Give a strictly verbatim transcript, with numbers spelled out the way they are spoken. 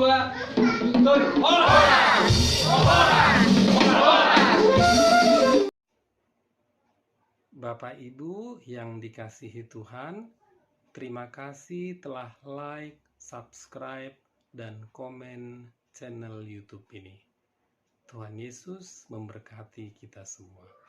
Dua, tolu, horas! Horas! Horas! Bapak Ibu yang dikasihi Tuhan, terima kasih telah like, subscribe, dan komen channel YouTube ini. Tuhan Yesus memberkati kita semua.